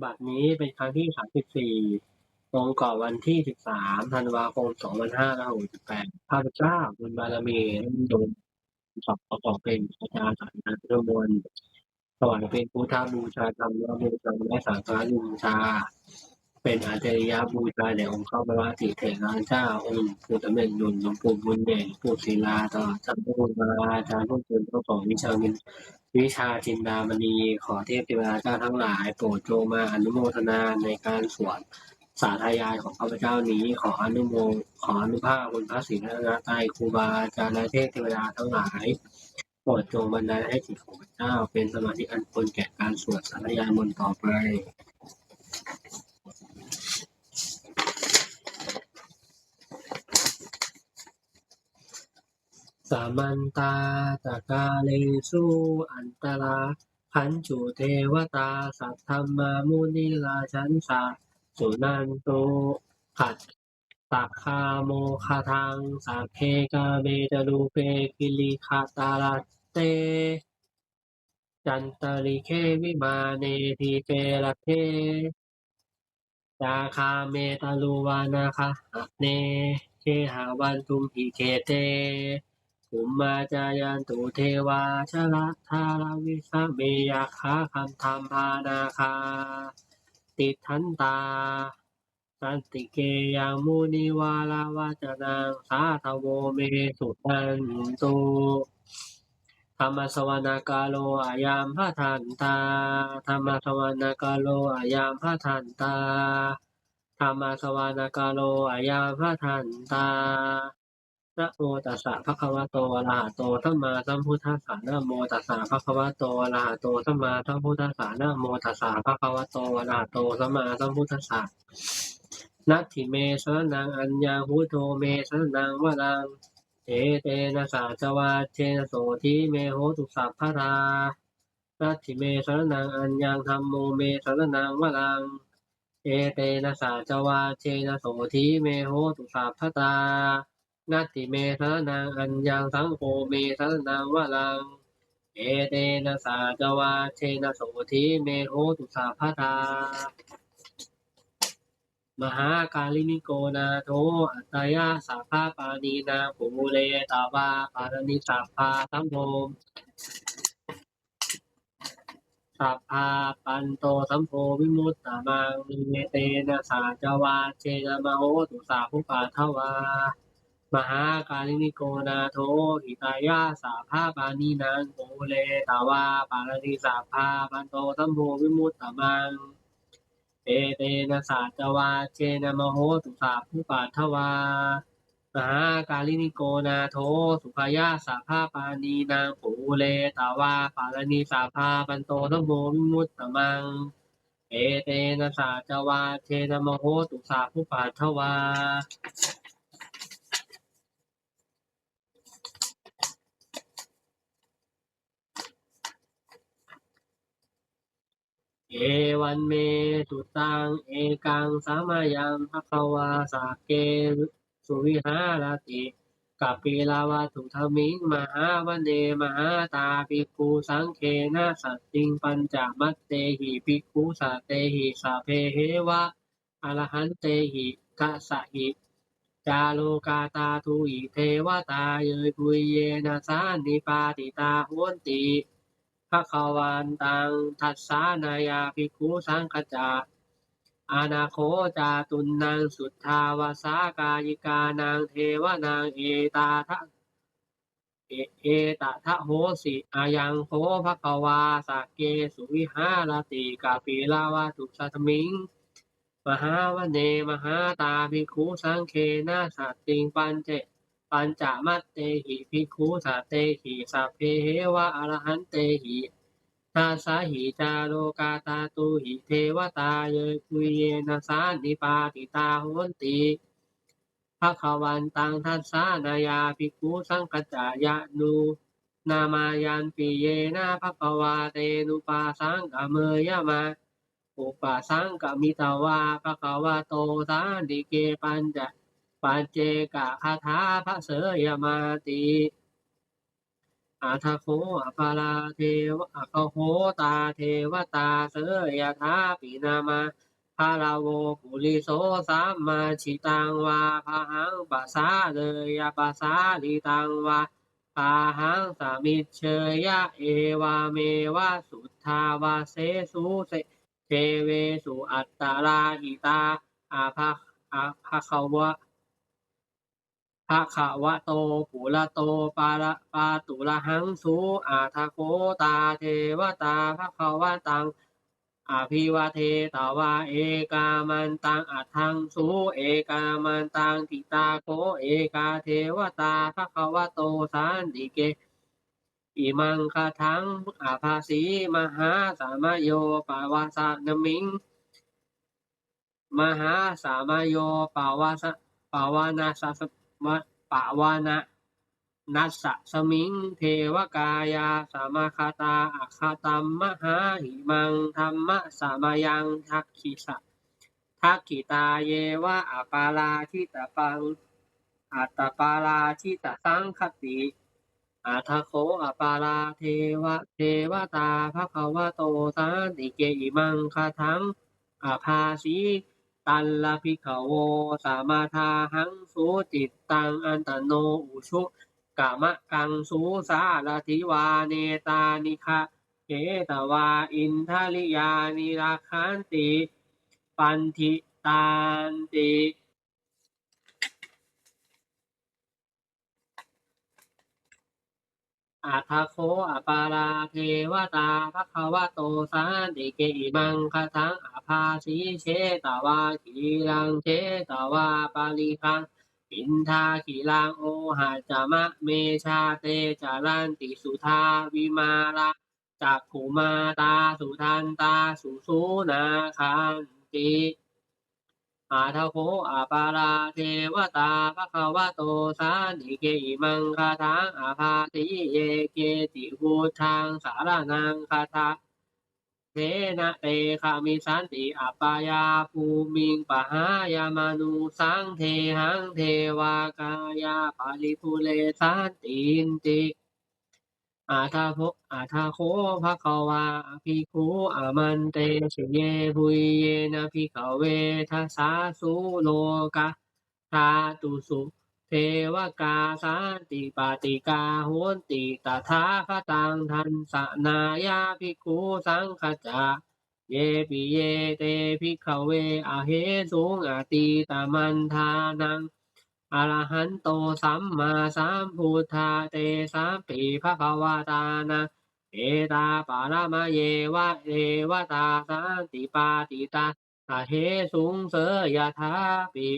ບັດນີ້ເປັນຄັ້ງທີສາມສິບສີ່ ຕົງກັບວັນທີສິບສາມ ທັນວາຄົມ ສອງພັນຫ້າຮ້ອຍຫົກສິບແປດ ຂ້າພະເຈົ້າ ບຸນບາລະມີ ນຳດົງ ປະກອບເປັນອາຈານສາຍາພຸດທະມົນ ຖວາຍເປັນພຸດທະບູຊາ ທຳມະບູຊາ ແລະ ສັງຄະບູຊາ ເປັນອາຈາລິຍະບູຊາແດ່ອົງຄະມະລາທິເຖລະເຈົ້າ ອົງຜູ້ສຳເລັດລຸນ ຫຼວງປູ່ບຸນໃຫຍ່ ຫຼວງປູ່ສິລາ ຕະຫຼອດທັງຄູບາອາຈານຜູ້ເປັນເຈົ້າຂອງວິຊາ ວິຊາຈິນດາມະນີ. ຂໍເທບເທວະດາເຈົ້າທັງຫຼາຍ ໂປດຈົ່ງມາອະນຸໂມທະນາໃນການສວດສາທະຍາຍຂອງຂ້າພະເຈົ້ານີ້. ຂໍອະນຸໂມ ຂໍອະນຸພາບຄຸນພະສີລັດຕະນະໄຕ ຄູບາອາຈານ ແລະ ເທບເທວະດາທັງຫຼາຍ ໂປດຈົ່ງບັນດານໃຫ້ຈິດຂອງຂ້າພະເຈົ້າເປັນສະມາທິອັນຄວນແກ່ການສວດສາທະຍາຍມົນຕໍ່ໄປ. Samantā cakkavāḷesu atrāgacchantu devatā, saddhammaṃ munirājassa suṇantu saggamokkhadaṃ. Sagge kāme ca rūpe girisikharataṭe cantalikkhe vimāne, dīpe raṭṭhe ca gāme taruvanagahane gehavatthumhi khette, bhummā cāyantu devā jalathalavisame yakkhagandhabbanāgā, tiṭṭhantā santike yaṃ munivaravacanaṃ sādhavo me suṇantu. Dhammassavanakālo ayambhadantā. Dhammassavanakālo ayambhadantā. Dhammassavanakālo ayambhadantā. Namo tassa bhagavato arahato sammāsambuddhassa. Namo tassa bhagavato arahato sammāsambuddhassa. Namo tassa bhagavato arahato sammāsambuddhassa. Natthi me saraṇaṃ aññaṃ, buddho me saraṇaṃ varaṃ, etena saccavajjena sotthi me hotu sabbadā. Natthi me saraṇaṃ aññaṃ, dhammo me saraṇaṃ varaṃ, etena saccavajjena sotthi me hotu sabbadā. Natthi me saraṇaṃ aññaṃ, saṅgho me saraṇaṃ varaṃ, etena saccavajjena sotthi me hotu sabbadā. Mahākāruṇiko nātho, atthāya sabbapāṇinaṃ, pūretvā pāramī sabbā, sabbo sabbā patto sambhavū vimuttamaṃ, etena saccavajjena mā hontu sabbupaddavā. Mahākāruṇiko nātho, hitāya sabbapāṇinaṃ, pūretvā pāramī sabbā, patto sambhavū vimuttamaṃ, etena saccavajjena mā hontu sabbupaddavā. Mahākāruṇiko nātho, sukhāya sabbapāṇinaṃ, pūretvā pāramī sabbā, patto sambhavū vimuttamaṃ, etena saccavajjena mā hontu sabbupaddavā. Evaṃ me sutaṃ. Ekaṃ samayaṃ bhagavā sakkesu viharati kapilavatthusmiṃ mahāvane mahatā bhikkhusaṅghena saddhiṃ pañcamattehi bhikkhusatehi sabbeheva arahantehi. Dasahi ca lokadhātūhi devatā yebhuyyena sannipatitā honti bhagavantaṃ dassanāya bhikkhusaṅghañca. Anāgo cātunnaṃ suddhāvāsakāyikānaṃ devānaṃ etadha e- etadahosi: Ayaṃ kho bhagavā sakkesu viharati kapilavatthusmiṃ mahāvane mahatā bhikkhusaṅghena saddhiṃ pañce- pañcamattehi bhikkhusatehi sabbeheva arahantehi. Dasahi ca lokadhātūhi devatā yebhuyyena sannipatitā honti bhagavantaṃ dassanāya bhikkhusaṅghañca. Yannūna mayampi yena bhagavā tenupasaṅkameyyāma, upasaṅkamitvā bhagavato santike pañce- paccekagāthā bhāseyyāmāti. ອະຖະໂຄ ອະປາລາເທວະ ອະຖະໂຄ ຕາເທວະຕາ ເສຍຖາ ປິນະມະ ພະລະໂວ ປຸລິໂສ ສຳມະຈິຕັງວາ ພະຫັງປະສາເດຍະ ປະສາລິຕັງວາ ພະຫັງສະມິດເຊຍະ ເອວະເມວະ ສຸດທາວາເສສຸ ເຊ ເທເວສຸ ອັດຕະລາຫິຕາ ອະພະ ອະພະຄະວະ ພະຄະວະໂຕ ປຸລະໂຕ ປະລະ ປາຕຸລະຫັງສຸ ອະຖະໂຄ ຕາເທວະຕາ ພະຄະວະຕັງ ອະພິວະເທຕະວາ ເອກາມັນຕັງ ອັດທັງສຸ ເອກາມັນຕັງ ທິຕາໂຄ ເອກາເທວະຕາ ພະຄະວະໂຕ ສັນຕິເກ ອິມັງຄະທັງ ອະພາສີ ມະຫາສະມະໂຍ ປະວະສະນະມິງ ມະຫາສະມະໂຍ ປະວະສະ ປະວະນະສະ ມະ ປະວະນະ ນັດສະສະມິງ ເທວະກາຍາ ສະມະຄະຕາ ອະຄະຕັມ ມະຫາຫິມັງ ທຳມະສະມະຍັງ ທັກຂິສະ ທັກຂິຕາເຍວະ ອະປາລາທິຕະປັງ ອັດຕະປາລາທິຕະສັງຄະຕິ ອະຖະໂຄ ອະປາລາເທວະ ເທວະຕາ ພະຄະວະໂຕ ສັນຕິເກ ອິມັງຄະທັງ ອະພາສີ ຕັນລະພິກຂະໂວ ສະມະທາຫັງສຸ ຈິດຕັງ ອັນຕະໂນ ອຸຊຸກະມະກັງສຸ ສາລະທິວາ ເນຕານິຄະເຄຕະວາ ອິນທະລິຍານິ ລັກຂັນຕິ ປັນທິຕັນຕິ ອະຖະໂຄ ອະປາລາເທວະຕາ ພະຄະວະໂຕ ສັນຕິເກ ອິມັງຄະທັງ ອະພາສີ ເຊຕະວາ ຄີລັງ ເຊຕະວາ ປະລິຄັງ ອິນທາຄີລັງ ໂອຫະຈະມະເມ ຊາເຕ ຈະລັນຕິ ສຸທາວິມາລາ ຈັກຂຸມາຕາ ສຸທັນຕາ ສຸສູນາຄັນຕິ ອະຖະໂຄ ອະປາລາເທວະຕາ ພະຄະວະໂຕ ສັນຕິເກ ອິມັງຄະທັງ ອະພາສີ ເຢເກຕິ ພຸດທັງ ສາລະນັງ ຄະທະເທນະ ເຕຄະມິສສັນຕິ ອັບປະຍາພູມິງ ປະຫາຍະມະນຸສສັງ ເທຫັງ ເທວະກາຍາ ປະລິປຸເຣສັນຕິນຕິ ອະຖະໂຄ ອະຖະໂຄ ພະຄະວາ ອະພິກຂຸ ອະມັນເຕ ສຸເຍ ປຸຍເຍນະ ພິກຂະເວ ທັດສະ ສຸໂລກະທາຕຸ ສຸເທວະກາ ສັນຕິປະຕິກາ ໂຫນຕິ ຕະຖາຄະຕັງ ທັນສະນາຍາ ພິກຂຸ ສັງຄະຈາ ເຍປິເຍ ເຕ ພິກຂະເວ ອະເຫສຸງ ອະຕີຕະມັນທານັງ ອະລະຫັນໂຕ ສຳມາສຳພຸດທາ ເຕສຳປີ ພະຄະວະຕານັງ ເອຕາປະລະມະເຍວະ ເທວະຕາ ສັນຕິປາຕິຕາ ອະເຫສຸງ ເສຍຖາ ປິ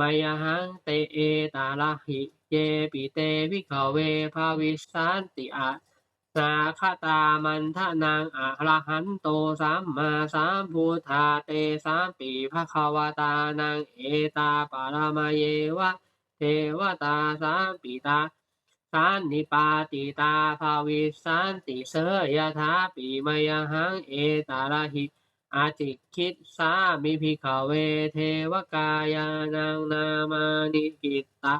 ມະຍະຫັງ ເຕ ເອຕາລະຫິ ເຍປິ ເຕ ພິກຂະເວ ພະວິສສັນຕິ ອະນາຄະຕາມັນທະນັງ ອະລະຫັນໂຕ ສຳມາສຳພຸດທາ ເຕສຳປີ ພະຄະວະຕານັງ ເອຕາປະລະມະເຍວະ ເທວະຕາ ສຳປີຕາ ສັນນິປາຕິຕາ ພະວິສສັນຕິ ເສຍຖາ ປິ ມະຍະຫັງ ເອຕາລະຫິ ອະຕິກຂິດສາມິ ພິກຂະເວ ເທວະກາຍານັງ ນາມານິ ກິດຕະ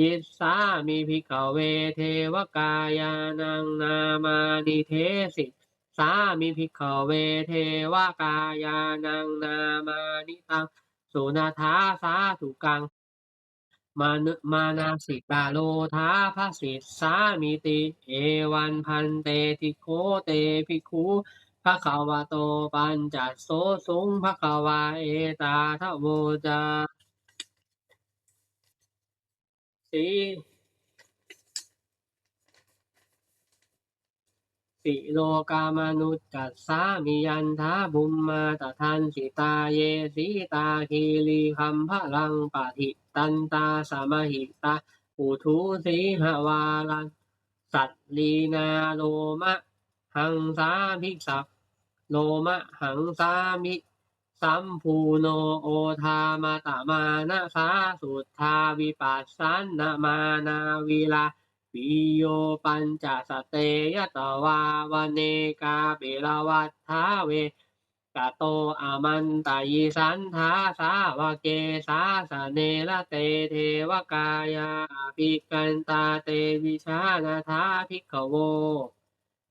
ກິດສາມິ ພິກຂະເວ ເທວະກາຍານັງ ນາມານິ ເທສິສາມິ ພິກຂະເວ ເທວະກາຍານັງ ນາມານິ ຕັງ ສຸນະຖາ ສາທຸກັງ ມານະ ມານະສິກາໂລທາ ພະສິດສາມິຕິ ເອວັງ ພັນເຕ ພິກຂຸ ເຕ ພິກຂຸ ພະຄະວະໂຕ ປັນຈະໂສສຸງ ພະຄະວາ ເອຕາທະໂວຈາສິ ສິໂລກາມະນຸດຈັດສາມິ ຍັນທາ ບຸມມາ ຕະທັນສິຕາ ເຍ ສີຕາ ຄີລີຄຳພະລັງ ປະທິຕັນຕາ ສະມະຫິຕາ ອຸທຸງ ສີຫະວາລັງ ສັນລີນາ ໂລມະຫັງສາມິ ສະ ໂລມະຫັງສາມິ ສຳພູໂນ ໂອທາ ມະຕະມານະສາ ສຸດທາ ວິປັດສະນະມານາ ວິລາ ປິໂຍ ປັນຈະສະເຕ ຍະຕະວາ ວະເນ ກາເປລະວັດຖາ ເວ ກະໂຕອະມັນຕະຍິສັນທາສາວະເກ ສາສະເນລະເຕເທວະກາຍາ ອະພິກກັນຕາເຕວິຊານະທາ ພິກຂະໂວ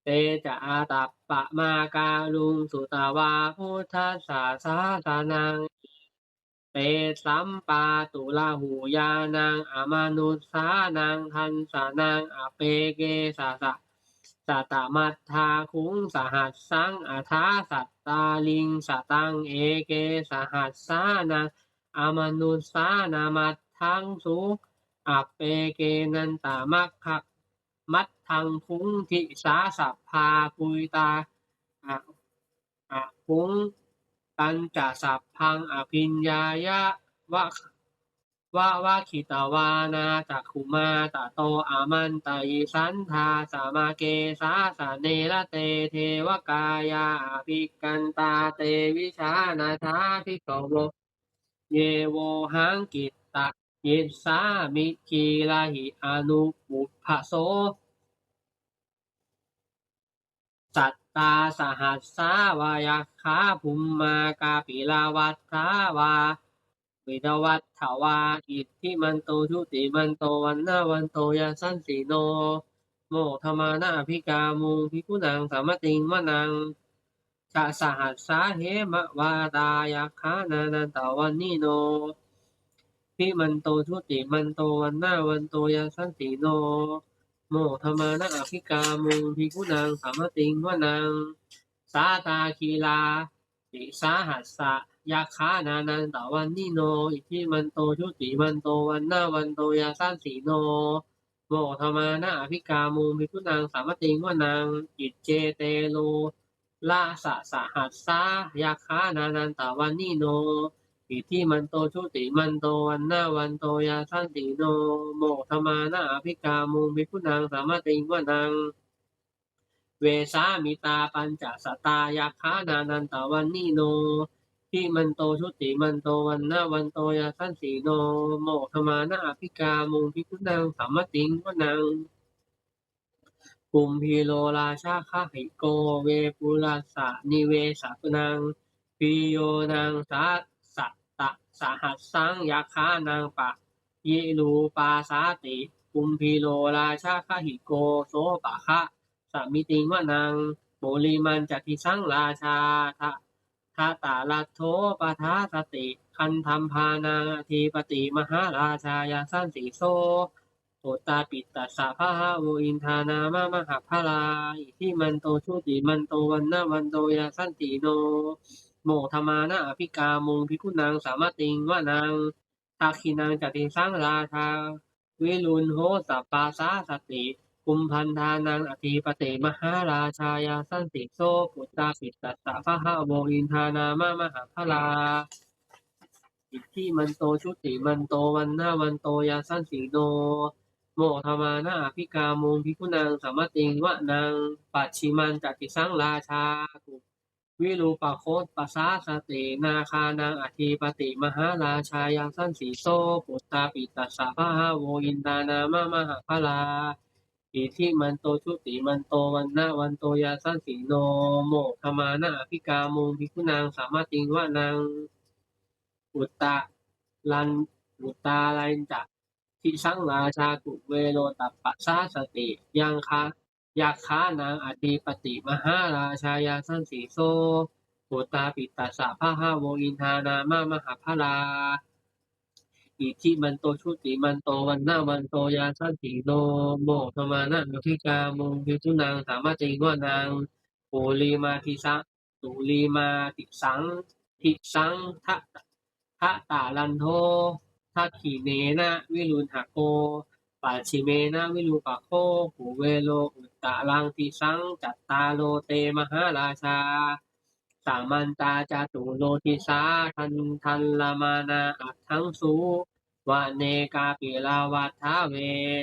ເຕຈະອາຕັບປະມາກາລຸງ ສຸຕະວາພຸດທັດສະສາສະນັງ ເຕສັມປາຕຸລະຫູຍານັງ ອະມະນຸດສານັງທັດສະນັງ ອະເປເກສະສະ ສະຕະມັດທາຄຸງສະຫັດສັງ ອະທາສັດຕາລິງສະຕັງ ເອເກສະຫັດສານັງ ອະມະນຸດສານະມັດທັງສຸ ອະເປເກນັນຕະມັກຂະ ມັດທັງຄຸງທິສາສັບພາປຸຍຕາ ອະ ອະຄຸງຕັນຈະສັບພັງອະພິນຍາຍະ ວະ ວະ ວະຄິຕະວານາຈັກຂຸມາ ຕະໂຕອະມັນຕະອິສັນທາສະມະເກ ສາສະເນລະເຕເທວະກາຍາ ອະພິກກັນຕາເຕວິຊານະທາ ພິກຂະໂວ ເຍໂວຫັງກິດຕະ ອິດສາມິ ຄີລະຫິ ອະນຸປຸບພະໂສ ສັດຕາສະຫັດສາວາ ຍັກຂາ ພຸມມາ ກາປິລະວັດຖາວາ ປິລະວັດຖະວາ ອິດທິມັນໂຕ ຊຸຕິມັນໂຕ ວັນນະວັນໂຕ ຍະສັນຕິໂນ ໂມທະມານະ ອະພິກາມຸງ ພິກຂຸນັງ ສະມະຕິງ ວະນັງ ຊະສະຫັດສາ ເຫມະວາຕາ ຍັກຂາ ນານັນຕະວັນນິໂນ ທິມັນໂຕ ຊຸຕິມັນໂຕ ວັນນະວັນໂຕ ຍະສັນຕິໂນ ໂມທະມານະ ອະພິກາມຸງ ພິກຂຸນັງ ສະມະຕິງ ວະນັງ ສາຕາຄີລາ ຕິສາຫັດສະ ຍັກຂາ ນານັນຕະວັນນິໂນ ອິດທິມັນໂຕ ຊຸຕິມັນໂຕ ວັນນະວັນໂຕ ຍະສັນຕິໂນ ໂມທະມານະ ອະພິກາມຸງ ພິກຂຸນັງ ສະມະຕິງ ວະນັງ ອິດເຈເຕໂລລະຊະສະຫັດສາ ຍັກຂາ ນານັນຕະວັນນິໂນ ອິດທິມັນໂຕ ຊຸຕິມັນໂຕ ວັນນະວັນໂຕ ຍະສັນຕິໂນ ໂມທະມານະ ອະພິກາມຸງ ພິກຂຸນັງ ສະມະຕິງ ວະນັງ ເວສາມິຕາປັນຈະສັດຕາ ຍັກຂາ ນານັນຕະວັນນິໂນ ທິມັນໂຕ ຊຸຕິມັນໂຕ ວັນນະວັນໂຕ ຍະສັນຕິໂນ ໂມທະມານະ ອະພິກາມຸງ ພິກຂຸນັງ ສະມະຕິງ ວະນັງ ກຸມພີໂລລາຊະຄະຫິໂກ ເວປຸລະສະນິເວສະນັງ ພີໂຍນັງ ສະ ສັດຕະສະຫັດສັງ ຍັກຂານັງ ປະ ຍິລູປາສາຕິ ກຸມພີໂລລາຊະຄະຫິໂກ ໂສປະຄະສະມິຕິງ ວະນັງ ປຸລິມັນຈະທິສັງລາຊາ ທະ ທະຕະລັດໂທປະທາສະຕິ ຄັນທັມພານັງ ອະທິປະຕິມະຫາລາຊາ ຍະສັນຕິໂສ ປຸດຕາປິດຕັດສະພະຫະໂວ ອິນທານາມະມະຫາພະລາ ອິດທິມັນໂຕ ຊຸຕິມັນໂຕ ວັນນະວັນໂຕ ຍະສັນຕິໂນ ໂມທະມານະ ອະພິກາມຸງ ພິກຂຸນັງ ສະມະຕິງ ວະນັງ ທັກຂິນັງຈະທິສັງລາຊາ ວິລຸນໂຫສັບປາສາສະຕິ ກຸມພັນທານັງ ອະທິປະຕິມະຫາລາຊາ ຍະສັນຕິໂສ ປຸດຕາປິດຕັດສະພະຫະໂວ ອິນທານາມະມະຫາພະລາ ອິດທິມັນໂຕ ຊຸຕິມັນໂຕ ວັນນະວັນໂຕ ຍະສັນຕິໂນ ໂມທະມານະ ອະພິກາມຸງ ພິກຂຸນັງ ສະມະຕິງ ວະນັງ ປັດຊິມັນຈະທິສັງລາຊາ ກຸ ວິຣູປະໂຄດປະຊາສະເຕ ນາຄານັງ ອະທິປະຕິມະຫາລາຊາ ຍະສັນຕິໂສ ປຸດຕາປິດຕັດສະພະຫະໂວ ອິນທານາມະມະຫາພະລາ ອິດທິມັນໂຕ ຊຸຕິມັນໂຕ ວັນນະວັນໂຕ ຍະສັນຕິໂນ ໂມທະມານະ ອະພິກາມຸງ ພິກຂຸນັງ ສະມະຕິງ ວະນັງ ອຸດຕະລັນ ອຸດຕາລັນຈະ ທິສັງລາຊາ ກຸເວໂລຕັບປະຊາສະຕິ ຍັງຄະ ຍັກຂານັງ ອະທິປະຕິມະຫາລາຊາ ຍະສັນຕິໂສ ປຸດຕາປິດຕັດສະພະຫະໂວ ອິນທານາມະມະຫາພະລາ ອິດທິມັນໂຕ ຊຸຕິມັນໂຕ ວັນນະວັນໂຕ ຍະສັນຕິໂນ ໂມທະມານະ ອະພິກາມຸງ ພິກຂຸນັງ ສະມະຕິງ ວະນັງ ປຸລິມາທິສະ ປຸລິມາທິສັງ ທິສັງ ທະ ທະຕະລັນໂທ ທັກຂິເນນະ ວິລຸນຫະໂກ ປັດຊິເມນະ ວິຣູປະໂຄ ກຸເວໂລ ອຸດຕະລັງທິສັງ ຈັດຕາໂລ ເຕ ມະຫາລາຊາ ສະມັນຕາ ຈະຕຸໂລທິສາ ທັນ ທັນລະມານາ ອັດທັງສຸ ວະເນ ກາປິລະວັດຖາເວ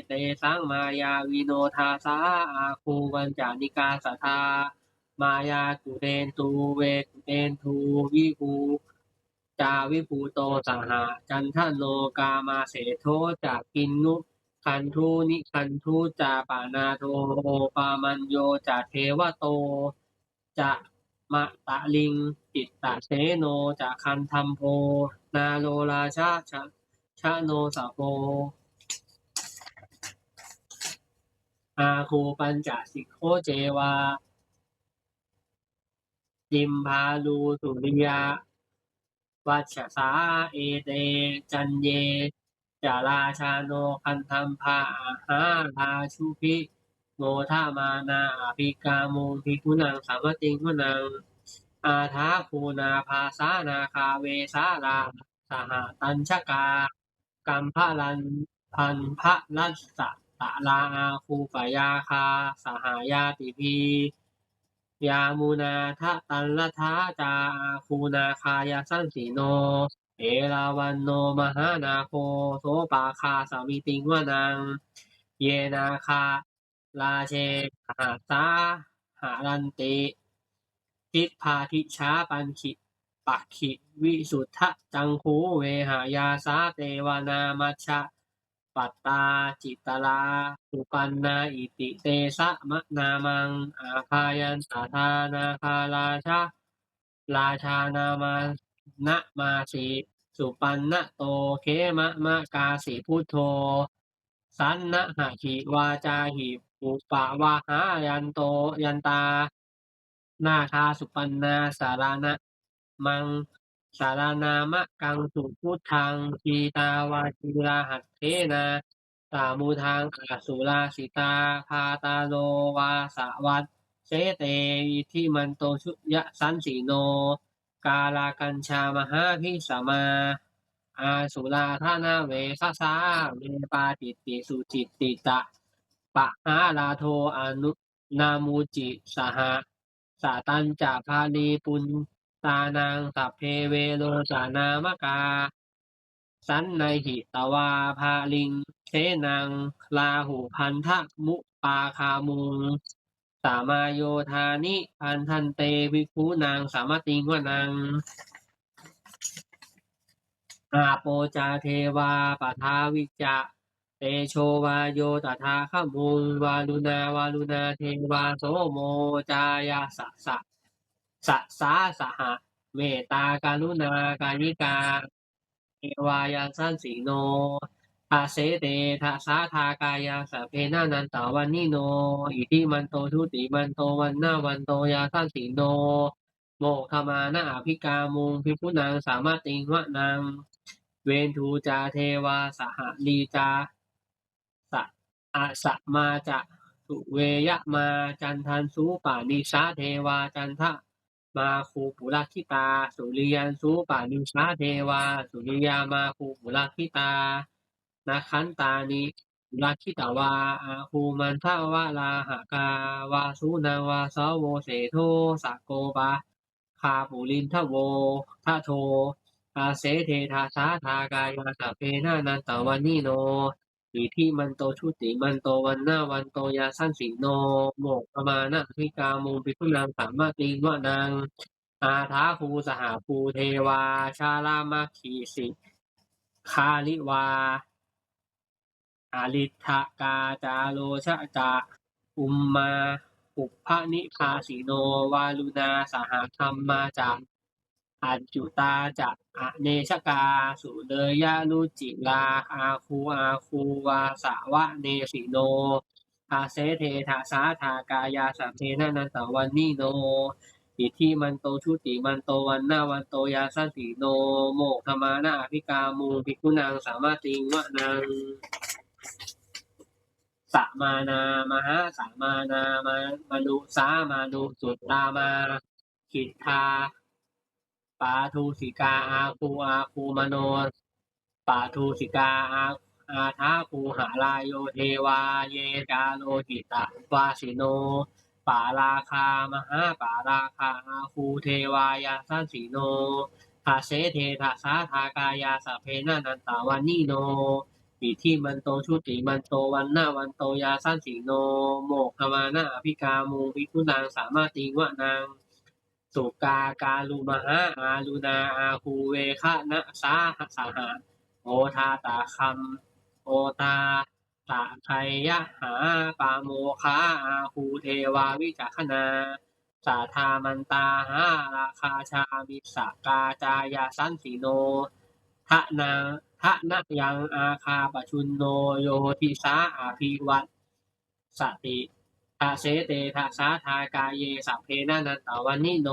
ເຕສັງ ມາຍາວິໂນ ທາສາ ອາຄູ ວັນຈະນິກາ ສະທາ ມາຍາ ກຸເຕນຕູ ເວ ກຸເຕນທູ ວິພູ ຈາ ວິພູໂຕ ສະຫະ ຈັນທະໂນ ກາມະເສໂທ ຈະ ກິນນຸ ຄັນທູ ນິຄັນທູ ຈາ ປະນາໂທ ໂອປາມັນໂຍ ຈະ ເທວະໂຕ ຈະ ມະຕະລິງ ຈິດຕະເສໂນ ຈະ ຄັນທັມໂພ ນາໂລ ລາຊະ ຊະ ຊະໂນສະໂພ ອາຄູ ປັນຈະສິກໂຄ ເຈວາ ຈິມພາລູ ສຸລິຍະ ວັດຊະສາ ເອເຕ ຈັນເຍ ຈະລາຊາໂນ ຄັນທັມພະ ອາຫາລາ ສຸພິໂມທະມານາ ອະພິກາມຸງ ພິກຂຸນັງ ສາມະຕິງວະນັງ ອາທາຄູ ນາພາສາ ນາຄາ ເວສາລາ ສະຫະຕັນຊະກາ ກັມພະລັນ ພັນພະລັດສະຕະລາ ອາຄູ ປະຍາຄາ ສະຫະຍາຕິພີ ຍາມຸນາ ທະຕັນລະທາ ຈາ ອາຄູ ນາຄາ ຍະສັນສີໂນ ເອລາວັນໂນ ມະຫານາໂຄ ໂສປາຄາ ສາມິຕິງວະນັງ ເຍນາຄາລາເຊ ສະຫັດສາ ຫະລັນຕິ ທິບພາທິຊາ ປັນຂິ ປັກຂິ ວິສຸດທະຈັງຄູ ເວຫະຍາສາ ເຕວະນາ ມັດຊະ ປັດຕາ ຈິດຕະລາ ສຸປັນນາ ອິຕິເຕສະ ມະນາມັງ ອາພາຍັນຕະທາ ນາຄາລາຊາ ລາຊານາມາ ນະມາສີ ສຸປັນນະໂຕ ເຂມະມະກາສີ ພຸດໂທ ສັນນະຫະຫິ ວາຈາຫິ ອຸປະວາຫາ ຍັນໂຕ ຍັນຕາ ນາຄາ ສຸປັນນາ ສາລະນະມັງ ສາລະນາມະກັງ ສຸພຸດທັງ ຈີຕາວາຈີລາຫັດເຖນາ ສາມຸທັງ ອະສຸລາສິຕາ ພາຕາໂລ ວາສະວັດເສເຕ ອິດທິມັນໂຕ ຊະ ຍະສັນສີໂນ ກາລະກັນຊາ ມະຫາພິສະມາ ອະສຸລາທະນະເວຊະສາ ເວປາຕິດຕິ ສຸຈິດຕິຕະ ປະຫາລາໂທ ອະນຸ ນະມຸຈິ ສະຫະ ສະຕັນຈະ ພະລີປຸນຕານັງ ສັບເພ ເວໂລຈະນາມະກາ ສັນໄນຫິຕະວາ ພະລິງ ເສນັງ ລາຫຸພັນທະມຸປາຄາມຸງ ສະມາໂຍທານິ ພັນທັນເຕ ພິກຂຸນັງ ສາມະຕິງວະນັງ ອາໂປຈາເທວາ ປະທາວິຈະ ເຕໂຊວາໂຍ ຕະຖາຄະມຸງ ວາລຸນາ ວາລຸນາເທວາ ໂສໂມຈາຍະ ສະ ສະ ສະສາ ສະຫະ ເມດຕາກະລຸນາກາຍິກາ ເອວາ ຍະສັນສີໂນ ທະເສເທ ທະສາທາກາຍາ ສັບເພ ນະນັນຕະວັນນິໂນ ອິດທິມັນໂຕ ຊຸຕິມັນໂຕ ວັນນະວັນໂຕ ຍະສັນສີໂນ ໂມກຂະມານະ ອະພິກາມຸງ ພິກຂຸນັງ ສາມະຕິງວະນັງ ເວນທູຈາເທວາ ສະຫະລີຈາ ສະ ອະສະມາຈະ ສຸເວຍະມາ ຈັນທັນຊູປະນິສາເທວາ ຈັນທະມາຄູປຸລະຄິຕາ ສຸລິຍັນຊູປະນິສາເທວາ ສຸລິຍາມາຄູປຸລະຄິຕາ ນະຄັນຕານິ ປຸລະຄິຕະວາ ອາຄູມັນທະວະລາຫະກາ ວາສູນັງ ວາສາໂວ ເສໂທ ສະໂກປະ ຄາປຸລິນທະໂວ ທະໂທ ອາເສເທ ທະສາທາກາຍາ ສັບເພ ນະນັນຕະວັນນິໂນ ອິດທິມັນໂຕ ຊຸຕິມັນໂຕ ວັນນະວັນໂຕ ຍະສັນສີໂນ ໂມກຂະມານະ ອະພິກາມຸງ ພິກຂຸນັງ ສາມະຕິງວະນັງ ອາທາຄູ ສະຫະພູເທວາ ຊາລະມັກຂິ ສິຂາລິວາ ອະລິດຖະກາ ຈາໂລຊະຈະ ອຸມມາ ອຸບພະນິພາສິໂນ ວາລຸນາ ສະຫະທຳມາຈະ ອັດຈຸຕາຈະ ອະເນຊະກາ ສຸເລີຍະລຸຈິລາ ອາຄູ ອາຄູ ວາສະວະເນສິໂນ ອາເສເທ ທະສາທາກາຍາ ສັບເພ ນະນັນຕະວັນນິໂນ ອິດທິມັນໂຕ ຊຸຕິມັນໂຕ ວັນນະວັນໂຕ ຍະສັນສີໂນ ໂມກຂະມານະ ອະພິກາມຸງ ພິກຂຸນັງ ສາມະຕິງວະນັງ ສະມານາ ມະຫາສະມານາ ມະ ມະນຸສາມະນຸ ສຸດຕາມາ ຄິດທາ ປາທູສິກາ ອາຄູ ອາຄູມະໂນ ປາທູສິກາ ອາ ອາທາຄູຫະລາໂຍ ເທວາ ເຍ ຈາໂລຫິຕະວາສິໂນ ປາລາຄາ ມະຫາປາລາຄາ ອາຄູເທວາ ຍະສັນສີໂນ ອາເສເທ ທະສາທາກາຍາ ສັບເພ ນະນັນຕະວັນນິໂນ ອິດທິມັນໂຕ ຊຸຕິມັນໂຕ ວັນນະວັນໂຕ ຍະສັນສີໂນ ໂມກຂະມານະ ອະພິກາມຸງ ພິກຂຸນັງ ສາມະຕິງວະນັງ ສຸກາກາລຸມະຫາ ອາລຸນາ ອາຄູເວຄະນະສາ ສະຫະ ໂອທາຕະຄຳ ໂອທາຕະໄຊຍະຫາ ປາໂມຄາ ອາຄູເທວາ ວິຈັກຂະນາ ສະທາມັນຕາ ຫ້າລະຄາຊາມິດສະກາຈາຍະສັນສິໂນ ທະນະ ທະນະຍັງອາຄາປະຊຸນໂນ ໂຍທິສາອະພິວັດສະຕິ ທະເສເຕທະສາທາກາເຍ ສັບເພນະນັນຕະວັນນິໂນ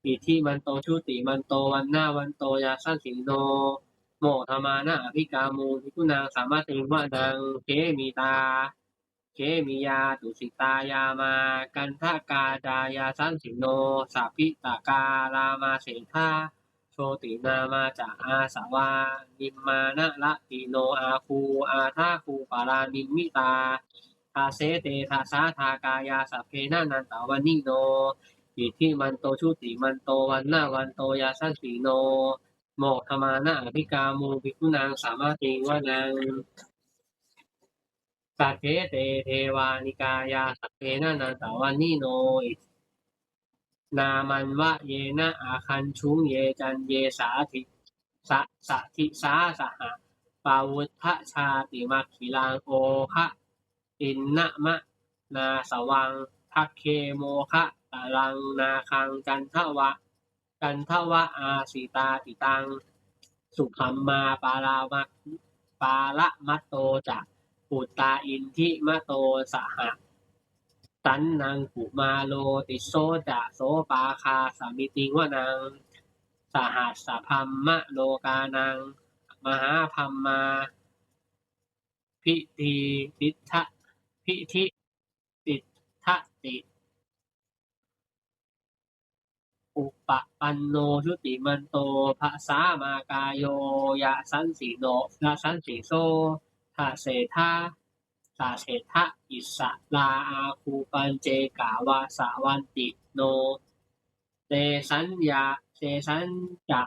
ອິດທິມັນໂຕ ຊຸຕິມັນໂຕ ວັນນະວັນໂຕ ຍະສັນສິໂນ ໂມທະມານະອະພິກາມຸງ ພິກຂຸນັງສະມະຕິງວະນັງ ເຂມິຕາ ເຂມິຍາ ຕຸສິຕາຍາມາ ກັນທະກາຈາຍະສັນສິໂນ ສະພິຕະກາລາມາເສຖາ ໂຊຕິນາມາຈະອາສະວາ ນິມມານະລະຕິໂນອາຄູ ອາທາຄູປາລານິມມິຕາ ທະເສເຕທະສາທາກາຍາ ສັບເພນະນັນຕະວັນນິໂນ ອິດທິມັນໂຕ ຊຸຕິມັນໂຕ ວັນນະວັນໂຕ ຍະສັນສິໂນ ໂມທະມານະອະພິກາມຸງ ພິກຂຸນັງສະມະຕິງວະນັງ ສັກເຂເຕເທວານິກາຍາ ສັບເພນະນັນຕະວັນນິໂນ ນາມັນວະເຍນະອາຄັນຊຸງ ເຍຈັນເຍສາທິ ສະ ສະທິສາສະຫະ ປະວຸດທະຊາຕິມັກຂິລັງ ໂອຄະ ຕິນນະມະນາສະວັງ ພັກເຄໂມຄະຕະລັງນາຄັງ ຈັນທະວະ ກັນທະວະອາສິຕາຕິຕັງ ສຸຂັມມາປາລາມັກ ປາລະມັດໂຕຈະ ປຸດຕາອິນທິມະໂຕສະຫະ ຕັນນັງກຸມາໂລຕິດໂສຈະ ໂສປາຄາສະມິຕິງວະນັງ ສະຫັດສະພັມມະໂລການັງ ມະຫາພັມມາ ພິທີຕິດທະ ພິທິຕິດທະຕິ ອຸປະປັນໂນ ຊຸຕິມັນໂຕ ພະສາມາກາໂຍ ຍະສັນສິໂນ ຍະສັນສິໂສ ທະເສຖາ ທະເສຖະ ອິດສະລາອາຄູ ປັນເຈກາວະສະວັນຕິໂນ ເຕສັນຍາ ເຕສັນຈະ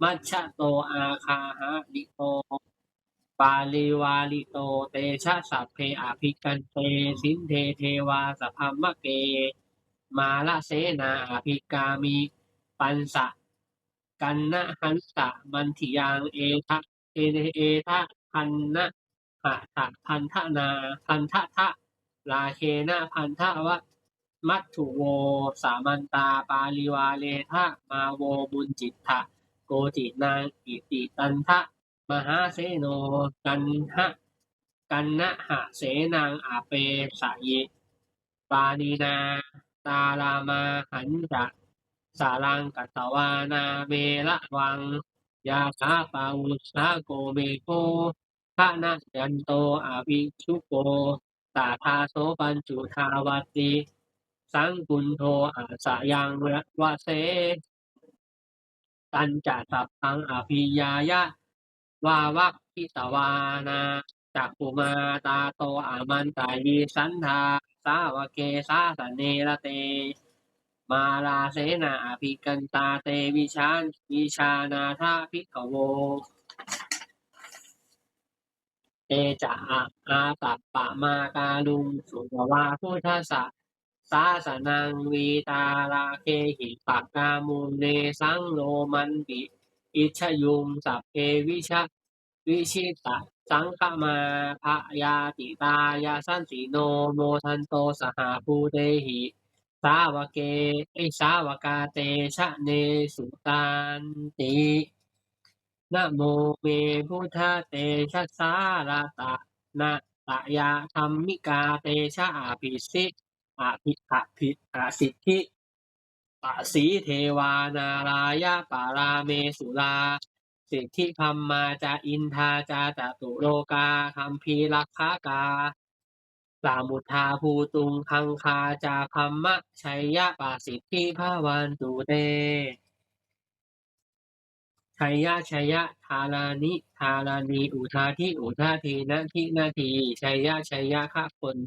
ມັດຊະໂຕ ອາຄາຫະລິໂຕ ປາລິວາລິໂຕ ເຕຊະ ສັບເພ ອະພິກັນເຕ ສິນເທ ເທວາ ສະພັມມະເກ ມາລະເສນາ ອະພິກາມິ ປັນສະ ກັນນະຫັນສະ ມັນທິຍັງ ເອທະ ເອ ເອທະ ພັນນະ ຫະທະ ພັນທະນາ ພັນທະທະ ລາເຄນະ ພັນທະວະ ມັດຖຸໂວ ສາມັນຕາ ປາລິວາເລທະ ມາໂວ ມຸນຈິດຖະ ໂກຈິນັງ ອິຕິຕັນທະ ມະຫາເສໂນ ກັນຫະ ກັນນະຫະເສນັງ ອະເປສະອິ ປານິນາ ຕາລາມາຫັນຈະ ສາລັງກັດຕະວານາ ເມລະວັງ ຍາຖາປະວຸດສາໂກ ເມໂຄ ຄະນະຍັນໂຕ ອະວິຊຸໂກ ຕະທາໂສ ປັນຈຸທາວັດຕິ ສັງກຸນໂທ ອະສະຍັງວະເສ ຕັນຈະສັບພັງ ອະພິຍາຍະ ວາວັກຂິຕະວານາ ຈັກຂຸມາ ຕາໂຕ ອະມັນຕະຍິ ສັນທາ ສາວະເກ ສາສະເນ ລະເຕ ມາລາເສນາ ອະພິກັນຕາ ເຕ ວິຊານ ວິຊານາທະ ພິກຂະໂວ ເຕຈະ ອາ ອາຕັບປະມາກາລຸງ ສຸຕະວາ ພຸດທັດສະ ສາສະນັງ ວີຕາລາເຄຫິ ປັກກາມຸງ ເນສັງ ໂລມັນຕິ ອິດຊະຍຸງ ສັບເພ ວິຊະ ວິຊິຕະ ສັງຄະມາ ພະຍາຕິຕາ ຍະສັນຕິໂນ ໂມທັນໂຕ ສະຫະພູເຕຫິ ສາວະເກ ເອ ສາວະກາ ເຕຊະເນ ສຸຕັນຕິ ນະໂມເມ ພຸດທະເຕຊະສາ ລັດຕະນະຕະຍະ ທຳມິກາ ເຕຊະ ອະພິສິ ອະພິ ອະພິ ອະສິດທິ ປະສີເທວາ ນາລາຍະ ປະລາເມສຸລາ ສິດທິ ພຳມາ ຈະ ອິນທາ ຈະ ຈະຕຸໂລກາ ຄຳພີ ລັກຂາກາ ສະມຸດທາ ພູຕຸງ ຄັງຄາ ຈາ ພຳມະ ໄຊຍະ ປະສິດທິ ພະວັນຕຸເຕ ໄຊຍະ ໄຊຍະ ທາລານິ ທາລານີ ອຸທາທິ ອຸທາທີ ນະທິ ນະທີ ໄຊຍະ ໄຊຍະ ຄະຄົນ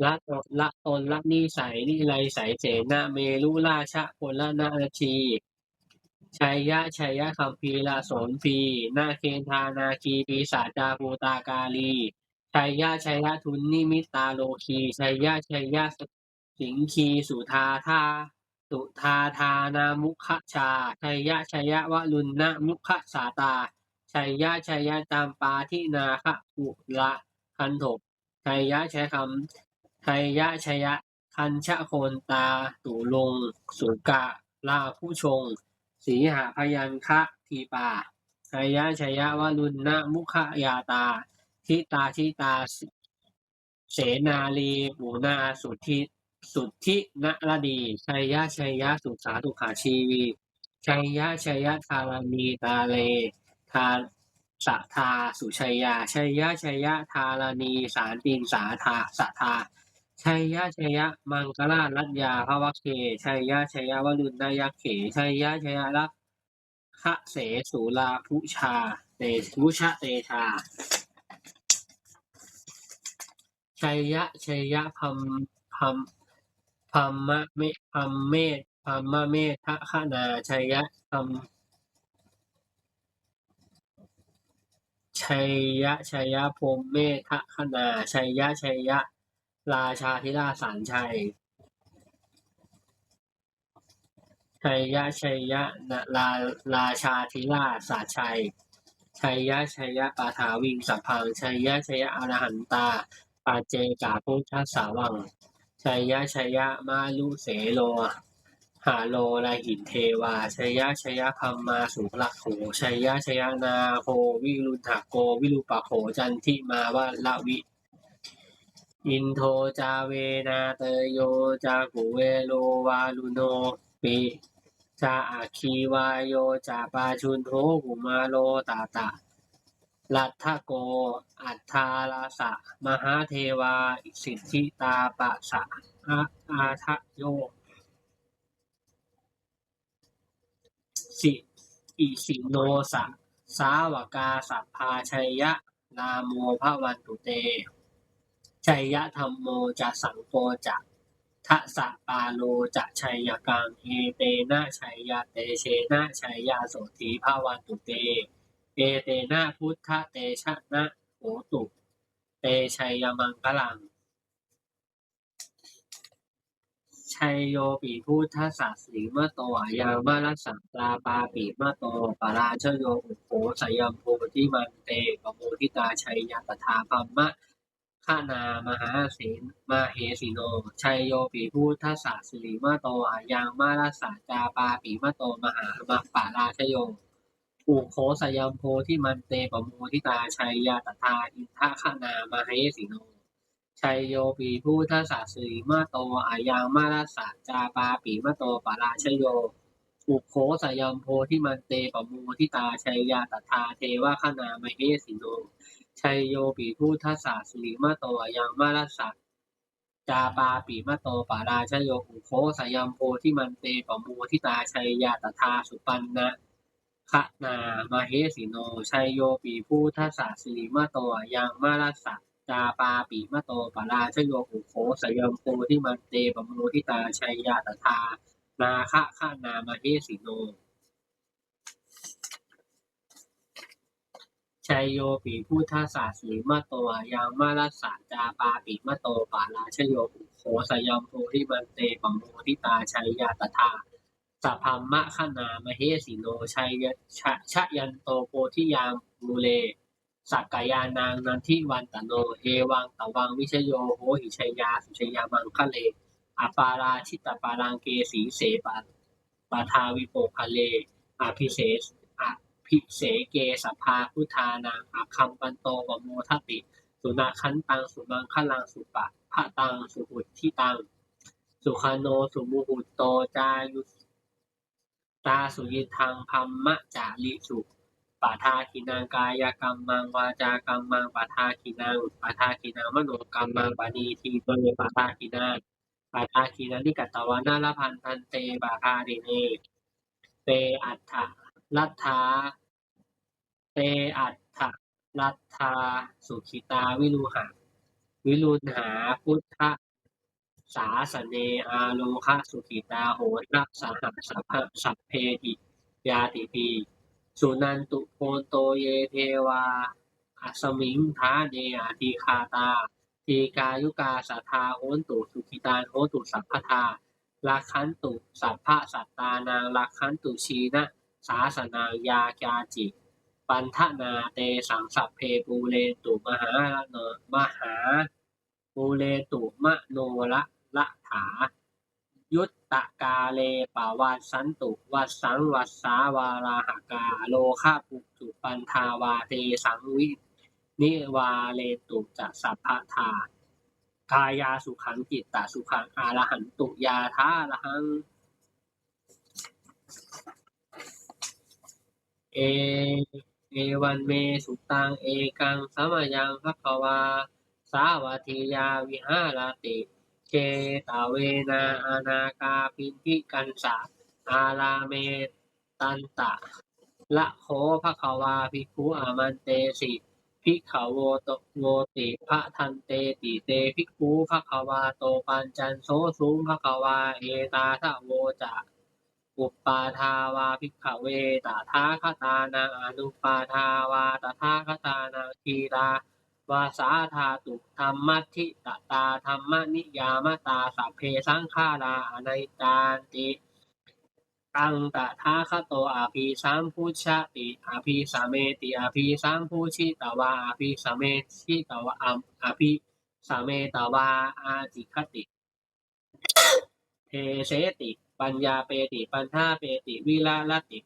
ລະ ລະ ຕົນ ລະ ນິໄສ ນິໄລໄສ ເສນະ ເມລຸລາຊະ ໂຄລະນະນະທີ ໄຊຍະ ໄຊຍະ ຄຳພີລະ ສົນພີ ນາເຄນທາ ນາຄີ ປີສາຈາ ພູຕາກາລີ ໄຊຍະ ໄຊຍະ ທຸນນິມິດຕາໂລຄີ ໄຊຍະ ໄຊຍະ ສິງຄີ ສຸທາທາ ສຸທາທານະມຸຂະຊາ ໄຊຍະ ໄຊຍະ ວະລຸນນະມຸຂະສາຕາ ໄຊຍະ ໄຊຍະ ຈຳປາທິນາຄະ ຄຸລະຄັນໂທ ໄຊຍະ ໄຊຍະ ຄຳ ໄຊຍະ ໄຊຍະ ຄັນຊະໂຄນຕາຕຸລຸງ ສຸກະລາພຸຊົງ ສີຫະພະຍັງຄະທີປາ ໄຊຍະໄຊຍະວະລຸນນະມຸຂະຍາຕາ ທິຕາທິຕາ ເສນາລີ ປູນາ ສຸດທິ ສຸດທິນະລະດີ ໄຊຍະໄຊຍະ ສຸຂາສຸຂາຊີວີ ໄຊຍະໄຊຍະ ທາລະນີຕາເລ ທາ ສະທາ ສຸໄຊຍາ ໄຊຍະໄຊຍະ ທາລະນີ ສານຕິງ ສາທາ ສະທາ ໄຊຍະໄຊຍະ ມັງກະລາລັດຍາພະວັກເຄ ໄຊຍະໄຊຍະ ວະລຸນນະຍັກເຂ ໄຊຍະໄຊຍະ ລະ ຄະເສ ສຸລາ ພຸຊາ ເຕ ວຸຊະເຕຊາ ໄຊຍະໄຊຍະ ພັມ ພັມ ພັມມະເມ ພັມເມ ພັມມະເມທະຄະນາ ໄຊຍະ ພັມ ໄຊຍະໄຊຍະ ພົມເມທະຄະນາ ໄຊຍະໄຊຍະ ລາຊາທິລາດສານໄຊ ໄຊຍະໄຊຍະ ນະ ລາ ລາຊາທິລາດສາໄຊ ໄຊຍະໄຊຍະ ປາຖາວິງສະພັງ ໄຊຍະໄຊຍະ ອະລະຫັນຕາ ປັດເຈກາພຸດທະສາວັງ ໄຊຍະໄຊຍະ ມະລຸເສໂລ ຫາໂລລະຫິນເທວາ ໄຊຍະໄຊຍະ ພັມມາສຸລັກໂຂ ໄຊຍະໄຊຍະ ນາໂຄ ວິລຸນຫະໂກ ວິຣູປະໂຂ ຈັນທິມາວະລະວິ ອິນໂທ ຈາເວນາເຕໂຍ ຈາກຸເວໂລ ວາລຸໂນ ປິ ຈາອັກຄີວາໂຍ ຈາປາຈຸນໂທ ກຸມາໂລ ຕາຕະ ລັດທະໂກ ອັດທາລະສະ ມະຫາເທວາ ສິດທິຕາປະສະ ອາ ອາທະໂຍ ສິ ອິຊິໂນ ສະ ສາວະກາ ສັບພາ ໄຊຍະລາໂມ ພະວັນຕຸເຕ ໄຊຍະທຳໂມ ຈະ ສັງໂຄ ຈະ ທະສະປາໂລ ຈະ ໄຊຍະກັງ ເອເຕນະ ໄຊຍະເຕເຊນະ ໄຊຍະໂສຕີ ພະວັນຕຸເຕ ເອເຕນະ ພຸດທະເຕຊະນະ ໂຫຕຸ ເຕ ໄຊຍະມັງຄະລັງ ໄຊໂຍ ປິ ພຸດທະສະ ສິລິມະໂຕ ອາຍັງ ມະລະສະ ຈາປາ ປິ ມະໂຕ ປະລາຊະໂຍ ອຸໂຄສະຍັມ ໂພທິມັນເຕ ປະໂມທິຕາ ໄຊຍະຕະຖາ ພັມມະຄະນາ ມະຫາເສນ ມະເຫສິໂນ ໄຊໂຍ ປິ ພຸດທະສະ ສິລິມະໂຕ ອາຍັງ ມະລະສະ ຈາປາ ປິ ມະໂຕ ມະຫາ ມະ ປະລາຊະໂຍ ອຸໂຄສະຍັມ ໂພທິມັນເຕ ປະໂມທິຕາ ໄຊຍະຕະຖາ ອິນທະຄະນາ ມະເຫສິໂນ ໄຊໂຍ ປິ ພຸດທະສະ ສິລິມະໂຕ ອາຍັງ ມະລະສະ ຈາປາ ປິ ມະໂຕ ປະລາຊະໂຍ ອຸໂຄສະຍັມ ໂພທິມັນເຕ ປະໂມທິຕາ ໄຊຍະຕະຖາ ເທວະຄະນາ ມະເຫສິໂນ ໄຊໂຍ ປິ ພຸດທະສະ ສິລິມະໂຕ ອາຍັງ ມະລະສະ ຈາປາ ປິ ມະໂຕ ປະລາຊະໂຍ ອຸໂຄສະຍັມ ໂພທິມັນເຕ ປະໂມທິຕາ ໄຊຍະຕະຖາ ສຸປັນນະຄະນາ ມະເຫສິໂນ ໄຊໂຍ ປິ ພຸດທະສະ ສິລິມະໂຕ ອາຍັງ ມະລະສະ ຈາປາ ປິ ມະໂຕ ປະລາຊະໂຍ ອຸໂຄສະຍັມ ໂພທິມັນເຕ ປະໂມທິຕາ ໄຊຍະຕະຖາ ນາຄະຄະນາ ມະເຫສິໂນ ໄຊໂຍ ປິ ພຸດທະສະ ສິລິມະໂຕ ອາຍັງ ມະລະສະ ຈາປາ ປິ ມະໂຕ ປະລາຊະໂຍ ອຸໂຄສະຍັມ ໂພທິມັນເຕ ປະໂມທິຕາ ໄຊຍະຕະຖາ ສະພັມມະຄະນາ ມະເຫສິໂນ ໄຊຍະ ຊະ ຊະຍັນໂຕ ໂພທິຍາ ມູເລ ສັກກະຍານັງ ນັນທິວັນຕະໂນ ເອວັງຕະວັງ ວິຊະໂຍ ໂຫຫິ ໄຊຍາ ສຸໄຊຍາ ມັງຄະເລ ອະປາລາຊິດຕະປາລັງ ເກສີເສ ປະ ປະທາວິໂພຄະເລ ອະພິເສ ອະພິເສເກ ສັບພາພຸດທານັງ ອະຄັມປັນໂຕ ປະໂມທະຕິ ສຸນະຄັນຕັງ ສຸມັງຄະລັງ ສຸປະພະຕັງ ສຸຫຸດທິຕັງ ສຸຂະໂນ ສຸມຸຫຸດໂຕ ຈາຍຸ ຕາສຸຍິດທັງ ທຳມະຈາລິສຸ ປະທາກິນັງ ກາຍະກັມມັງ ວາຈາກັມມັງ ປະທາກິນັງ ປະທາກິນັງ ມະໂນກັມມັງ ປະນີທີເມ ປະທາກິນາ ປະທາກິນານິ ກະຕະວານາ ລະພັນທັນເຕ ປະທາກິເນ ເຕ ອັດຖະລັດຖາ ເຕ ອັດຖະລັດຖາ ສຸຂິຕາ ວິລຸຫະ ວິລຸນຫາ ພຸດທະ ສາສະເນ ອາໂລຄະ ສຸຂິຕາ ໂຫລະສະຫະ ສັບພະ ສັບເພ ຍາຕິປີ ສຸນັນຕຸ ໂພນໂຕ ເຍ ເທວາ ອັສມິງ ຖາເນ ອະທິຄາຕາ ດີກາຍຸກາ ສະຖາ ໂຫນຕຸ ສຸຂິຕາ ໂຫນຕຸ ສັບພະທາ ລັກຂັນຕຸ ສັບພະສັດຕານັງ ລັກຂັນຕຸ ຊີນະສາສະນັງ ຢາ ຢາຈິ ປັນທະນາ ເຕສັງ ສັບເພ ປູເຣນຕຸ ມະຫາລະນະ ມະຫາ ປູເຣນຕຸ ມະໂນລະ ລະຖາ ຍຸດຕະກາເລປະວັດສັນຕຸ ວັດສັງວັດສາວາລາຫະກາ ໂລຄະປຸດຈຸປັນທາວາ ເຕສັງວິນິວາເຣນຕຸຈະສັບພະທາ ກາຍາສຸຂັງ ຈິດຕະສຸຂັງ ອາລະຫັນຕຸ ຍາທາລະຫັງ ເອ ເອວັງເມສຸຕັງ ເອກັງສະມະຍັງ ພະຄະວາ ສາວັດຖີຍາ ວິຫາລະຕິ ເຈຕະເວນາ ອະນາກາພິນທິກັນສະ ອາຣາເມ ຕັນຕະລະໂຄ ພະຄະວາ ພິກຂຸ ອາມັນເຕສິ ພິກຂະໂວ ໂຕ ໂວຕິ ພະທັນເຕຕິ ເຕພິກຂຸ ພະຄະວາໂຕ ປັນຈັນໂສສຸງ ພະຄະວາ ເອຕາທະໂວຈະ ອຸປາທາວາ ພິກຂະເວ ຕະຖາຄະຕານັງ ອະນຸປາທາວາ ຕະຖາຄະຕານັງ ທີຕາວາສາທາຕຸ ທຳມັດຖິຕະຕາ ທຳມະນິຍາມະຕາ ສັບເພສັງຂາລາ ອະນິດຈານຕິ ຕັງຕະຖາຄະໂຕ ອະພິສຳພຸດຊະຕິ ອະພິສະເມຕິ ອະພິສຳພຸດຊິຕະວາ ອະພິສະເມຊິຕະວາ ອະ ອະພິສະເມຕະວາ ອາຈິຄະຕິ ເທເສຕິ ປັນຍາເປຕິ ປັນທະເປຕິ ວິລະລະຕິ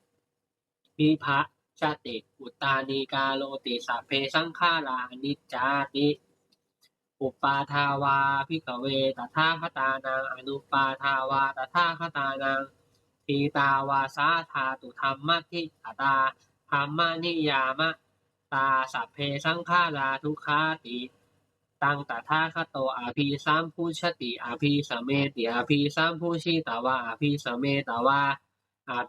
ວິພັດຊະຕິ ປຸດຕານີກາໂຣຕິ ສັບເພສັງຂາລາ ອະນິດຈາຕິ ອຸປາທາວາ ພິກຂະເວ ຕະຖາຄະຕານັງ ອະນຸປາທາວາ ຕະຖາຄະຕານັງ ທີຕາວາສາທາຕຸ ທຳມັດຖິຕະຕາ ທຳມະນິຍາມະຕາ ສັບເພສັງຂາລາ ທຸກຂາຕິ ຕັງຕະຖາຄະໂຕ ອະພິສຳພຸດຊະຕິ ອະພິສະເມຕິ ອະພິສຳພຸດຊິຕະວາ ອະພິສະເມຕະວາ ອາ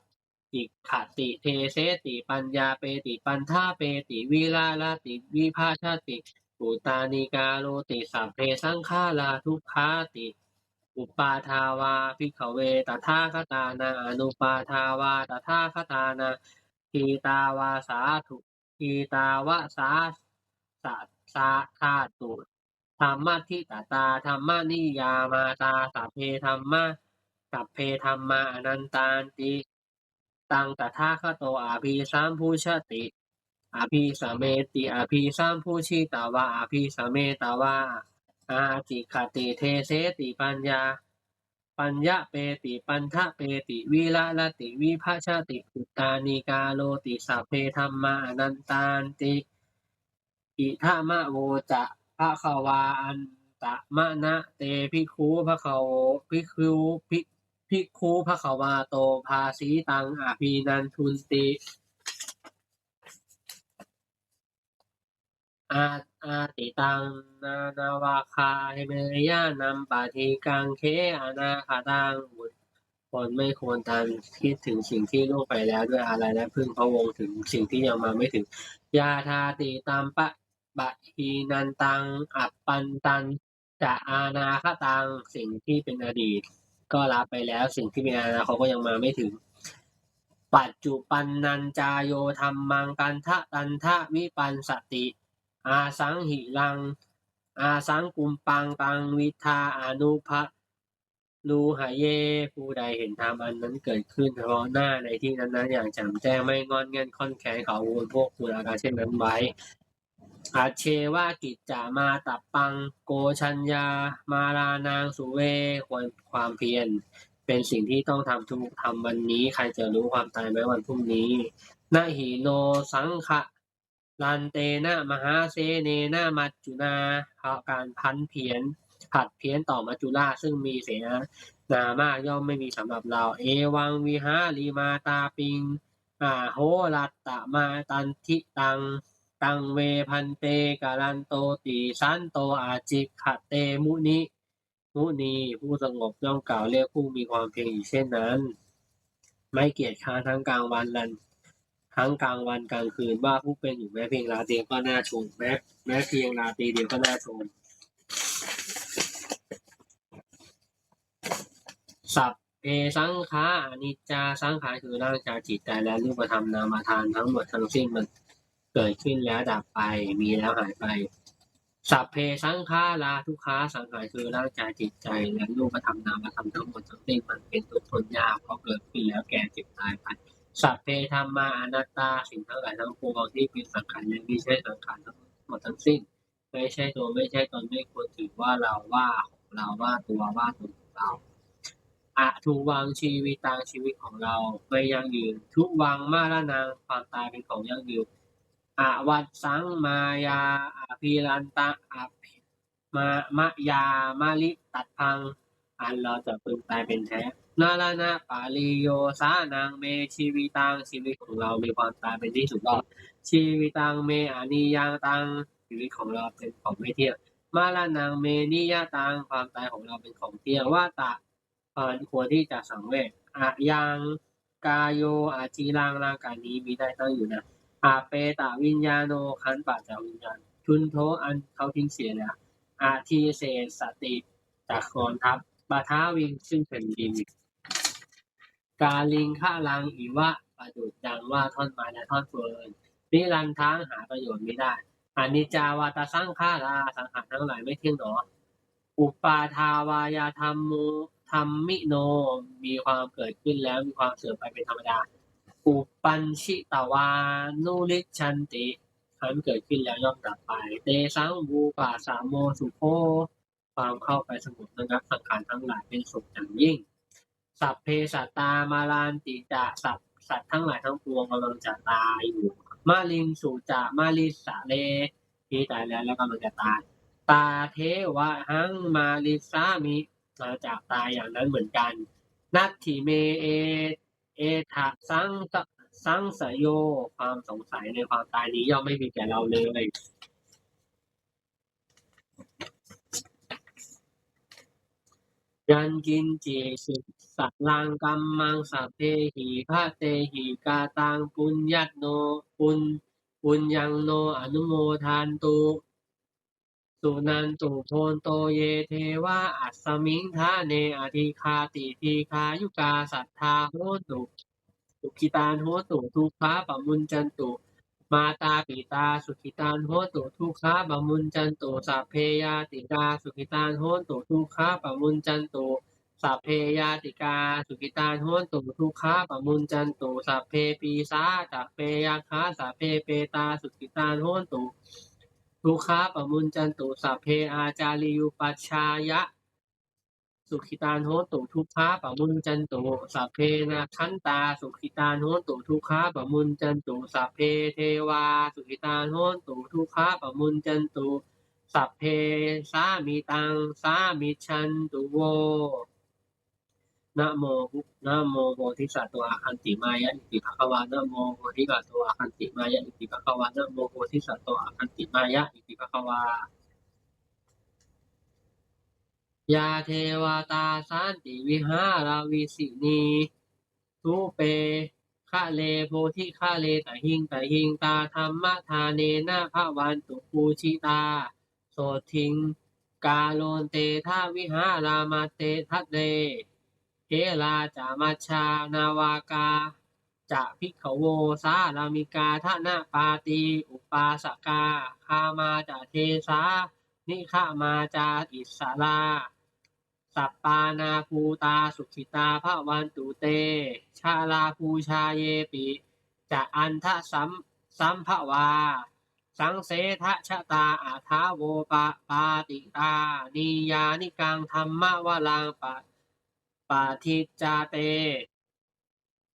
ຈິຄະຕິ ເທເສຕິ ປັນຍາເປຕິ ປັນທະເປຕິ ວິລະລະຕິ ວິພັດຊະຕິ ປຸດຕານີກາໂຣຕິ ສັບເພສັງຂາລາ ທຸກຂາຕິ ອຸປາທາວາ ພິກຂະເວ ຕະຖາຄະຕານັງ ອະນຸປາທາວາ ຕະຖາຄະຕານັງ ທີຕາວາສາທຸ ທີຕາວະສາສະສະທາຕຸ ທຳມະທິຕະຕາ ທຳມະນິຍາມະຕາ ສັບເພທຳມະ ສັບເພທຳມາ ອະນັນຕານຕິ ຕັງຕະຖາຄະໂຕ ອະພິສຳພຸດຊະຕິ ອະພິສະເມຕິ ອະພິສຳພຸດຊິຕະວາ ອະພິສະເມຕະວາ ອາຈິຄະຕິ ເທເສຕິ ປັນຍາ ປັນຍະເປຕິ ປັນທະເປຕິ ວິລະລະຕິ ວິພັດຊະຕິ ປຸດຕານີກາໂຣຕິ ສັບເພທຳມາ ອະນັນຕານຕິ ອິທະມະໂວຈະ ພະຄະວາ ອັນຕະມະນະ ເຕ ພິກຂຸ ພະຄະໂວ ພິກຂຸ ພິ ພິກຂຸ ພະຄະວາໂຕ ພາສີຕັງ ອະພິນັນທຸນຕິ ອາ ອາຕິຕັງ ນານະວາຄາເມຍະນັມ ປະທິກັງເຄ ອະນາຄະຕັງ ຄົນໄມ່ຄວນຕັນ ຄິດເຖິງສິ່ງທີ່ລ່ວງໄປແລ້ວດ້ວຍອາລັຍ ແລະ ເພິ່ງພະວົງເຖິງສິ່ງທີ່ຍັງມາໄມ່ເຖິງ ຍາທາຕິຕັມປະ ປະຫິນັນຕັງ ອະປັນຕັນຈະ ອະນາຄະຕັງ ສິ່ງທີ່ເປັນອະດີດກໍລະໄປແລ້ວ ສິ່ງທີ່ເປັນອະນາຄົດກໍຍັງມາໄມ່ເຖິງ ປັດຈຸປັນນັນຈາໂຍ ທຳມັງ ຕັນທະ ຕັນທະວິປັນສະຕິ ອາສັງຫິລັງ ອາສັງກຸມປັງ ຕັງ ວິດທາ ອະນຸພະ ລູຫະເຍ ຜູ້ໃດເຫັນທຳອັນນັ້ນເກີດຂຶ້ນສະເພາະໜ້າໃນທີ່ນັ້ນໆຢ່າງແຈ່ມແຈ້ງ ໄມ່ງອນແງ່ນຂ້ອນແຄ້ນ ເຂົາຄວນພວກຄູນອາການເຊັ່ນນັ້ນໄວ້ ອັດເຊວະກິດຈະມາຕັບປັງ ໂກຊັນຍາມາລານັງ ສຸເວ ຄວນ ຄວາມພຽນເປັນສິ່ງທີ່ຕ້ອງທຳທຸກ ທຳວັນນີ້ ໃຄຈະຮູ້ຄວາມຕາຍແມ້ວັນພລຸ່ງນີ້ ນະຫິໂນສັງຄະ ລັນເຕນະມະຫາເສເນນະມັດຈຸນາ ເພາະການຜັນຜຽນ ຜັດຜຽນຕໍ່ມັດຈຸລາຊ ຊຶ່ງມີເສນາມາກ ຍ່ອມໄມ່ມີສຳລັບເຮົາ ເອວັງວິຫາຣິມາຕາປິງ ອາໂຫລັດຕະມາຕັນທິຕັງ ຕັງເວພັນເຕກະລັນໂຕຕິ ສັນໂຕອາຈິຄະເຕມຸນິ ມຸນີ ຜູ້ສະຫງົບ ຍ່ອມກ່າວເລກຜູ້ມີຄວາມພຽນອີກເຊັ່ນນັ້ນ ໄມ້ກຽດຄ້ານທັງກາງວັນ ແລະ ທັງກາງວັນກາງຄືນ ວ່າຜູ້ເປັນຢູ່ແມ້ພຽງລາຕີກໍໜ້າຊົມ ແມ້ ແມ້ພຽງລາຕີດຽວກໍໜ້າຊົມ ສັບເພສັງຂາອະນິດຈາ ສັງຂານຄືຮ່າງກາຍ ຈິດໃຈ ແລະ ຮູບປະທຳນາມະທາດທັງໝົດທັງສິ້ນ ມັນເກີດຂຶ້ນແລ້ວດັບໄປ ມີແລ້ວຫາຍໄປ ສັບເພສັງຂາລາທຸກຂາ ສັງຂານຄືຮ່າງກາຍ ຈິດໃຈ ແລະ ຮູບປະທຳນາມະທາດທັງໝົດທັງສິ້ນ ມັນເປັນທຸກ ທົນຍາກ ເພາະເກີດຂຶ້ນແລ້ວແກ່ເຈັບຕາຍໄປ ສັບເພທຳມາອະນັດຕາ ສິ່ງທັງຫຼາຍທັງປວງທີ່ເປັນສັງຂານ ແລະ ບໍ່ໃຊ່ສັງຂານ ທັງໝົດທັງສິ້ນ ໄມ່ໃຊ່ຕົວ ໄມ່ໃຊ່ຕົນ ໄມ່ຄວນຖືວ່າເຮົາ ວ່າຂອງເຮົາ ວ່າຕົວ ວ່າຕົນ ອະທຸວັງ ຊີວິຕັງ ຊີວິດຂອງເຮົາໄມ່ຢັ້ງຢືນ, ທຸວັງ ມະລະນັງ ຄວາມຕາຍເປັນຂອງຢັ້ງຢືນ, ອະວັດສັງ ມາຍາ ອະພິລັນຕະ ອະ ມະ ມະຍາ ມະລິຕັດພັງ ອັນເຮົາຈະເພິ່ງຕາຍເປັນແທ້. ນະລະນະປະລິໂຍສານັງ ເມ ຊີວິຕັງ ຊີວິດຂອງເຮົາມີຄວາມຕາຍເປັນທີ່ສຸດລອດ. ຊີວິຕັງ ເມ ອະນິຍັດຕັງ ຊີວິດຂອງເຮົາເປັນຂອງໄມ່ທ່ຽງ. ມະລະນັງ ເມ ນິຍະຕັງ ຄວາມຕາຍຂອງເຮົາເປັນຂອງທ່ຽງ. ວະຕະ ອັນຄວນທີ່ຈະສັງເວດ. ອະຍັງ ກາໂຍ ອະຈີລັງ ຮ່າງກາຍນີ້ມີໄດ້ຕັ້ງຢູ່ນານ. ອະເປຕະວິນຍາໂນ ຄັນປາດຈາກວິນຍານ. ທຸນໂທ ອັນເຂົາຖິ້ມເສຍແລ້ວ. ອະທິເສສະຕິ ຈະກອງທັບ. ປະທາວິງ ຊຶ່ງແຜ່ນດິນ. ກາລິງຄະລັງ ອີວະ ປະດຸດດັ່ງວ່າທ່ອນໄມ້ ແລະ ທ່ອນເຟີ່ນ. ນິລັນທັງ ຫາປະໂຫຍດມິໄດ້. ອະນິດຈາ ວັດຕະສັງຂາລາ ສັງຂານທັງຫຼາຍໄມ່ທ່ຽງໜໍ. ອຸປາທາວາຍະທັມມຸ ທັມມິໂນ ມີຄວາມເກີດຂຶ້ນແລ້ວມີຄວາມເສື່ອມໄປເປັນທຳມະດາ. ອຸປັນຊິຕະວານຸລິດສັນຕິ ຄັນເກີດຂຶ້ນແລ້ວຍ່ອມດັບໄປ. ເຕສັງ ວູປະສະໂມ ສຸໂຂ ຄວາມເຂົ້າໄປສະຫງົບລະງັບສັງຂານທັງຫຼາຍເປັນສຸກຢ່າງຍິ່ງ. ສັບເພສັດຕາ ມະຣັນຕິຈະ ສັດ ສັດທັງຫຼາຍທັງປວງກຳລັງຈະຕາຍຢູ່. ມະລິງສຸຈະ ມະລິສະເລ ທີ່ຕາຍແລ້ວ ແລະ ກຳລັງຈະຕາຍ. ຕາເທວະຫັງ ມະລິສາມິ ຫຼັງຈາກຕາຍຢ່າງນັ້ນເໝືອນກັນ. ນັດຖິເມ ເອ ເອທະສັງ ສັງສະໂຍ ຄວາມສົງໄສໃນຄວາມຕາຍນີ້ຍ່ອມໄມ່ມີແກ່ເຮົາເລີຍ. ຍັງກິນຈິ ສະລັງກັມມັງ ສັບເພຫິ ພະເຕຫິ ກະຕັງ ປຸນຍັດໂນ ປຸນ ປຸນຍັງໂນ ອະນຸໂມທັນຕຸ ສຸນັນຕຸ ໂພນໂຕ ເຍ ເທວາ ອັດສະມິງ ທະເນ ອະທິຄາຕິ ດີຄາຍຸກາ ສັດທາ ໂຫຕຸ ສຸຂິຕັງ ໂຫຕຸ ທຸກຂາ ປະມຸນຈັນຕຸ ມາຕາປິຕາ ສຸຂິຕັງ ໂຫຕຸ ທຸກຂາ ປະມຸນຈັນຕຸ ສັບເພ ຍາຕິກາ ສຸຂິຕັງ ໂຫຕຸ ທຸກຂາ ປະມຸນຈັນຕຸ ສັບເພ ຍາຕິກາ ສຸຂິຕັງ ໂຫຕຸ ທຸກຂາ ປະມຸນຈັນຕຸ ສັບເພ ປີສາ ສັບເພ ຍັກຂາ ສັບເພ ເປຕາ ສຸຂິຕັງ ໂຫຕຸ ທຸກຂາ ປະມຸນຈັນຕຸ ສັບເພ ອາຈາລິຍຸປັດຊາຍະ ສຸຂິຕັງ ໂຫຕຸ ທຸກຂາ ປະມຸນຈັນຕຸ ສັບເພ ນັກຂັນຕາ ສຸຂິຕັງ ໂຫຕຸ ທຸກຂາ ປະມຸນຈັນຕຸ ສັບເພ ເທວາ ສຸຂິຕັງ ໂຫຕຸ ທຸກຂາ ປະມຸນຈັນຕຸ ສັບເພ ສາມິຕັງ ສາມິດສັນຕຸ ໂວ ນະໂມ ນະໂມໂພທິສັດໂຕ ອາຄັນຕິມາຍະ ອິຕິພະຄະວາ ນະໂມໂພທິສັດໂຕ ອາຄັນຕິມາຍະ ອິຕິພະຄະວາ ນະໂມໂພທິສັດໂຕ ອາຄັນຕິມາຍະ ອິຕິພະຄະວາ. ຍາເທວະຕາ ສັນຕິວິຫາລະວິສິນີ ຕູເປຄະເລ ໂພທິຄະເລ ຕະຫິງຕະຫິງຕາ ທຳມະທາເນນະ ພະວັນຕຸ ປູຈິຕາ ໂສດຖິງ ກາໂລນເຕ ທະວິຫາລາມະເຕ ທະເລ ເຖລາຈະ ມັດຊານະວາກາ ຈະ ພິກຂະໂວ ສາລາມິກາ ທະນະປາຕີ ອຸປາສະກາ ຄາມາຈະ ເທສາ ນິຄະມາຈາ ອິດສະລາ ສັບປານາພູຕາ ສຸຂິຕາ ພະວັນຕຸເຕ ຊະລາພູຊາເຍປິ ຈະ ອັນທະສຳ ສຳພະວາ ສັງເສທະຊະຕາ ອະຖາໂວປະປາຕິຕາ ນີຍານິກັງ ທຳມະວະລັງ ປະ ປະທິດຈາເຕ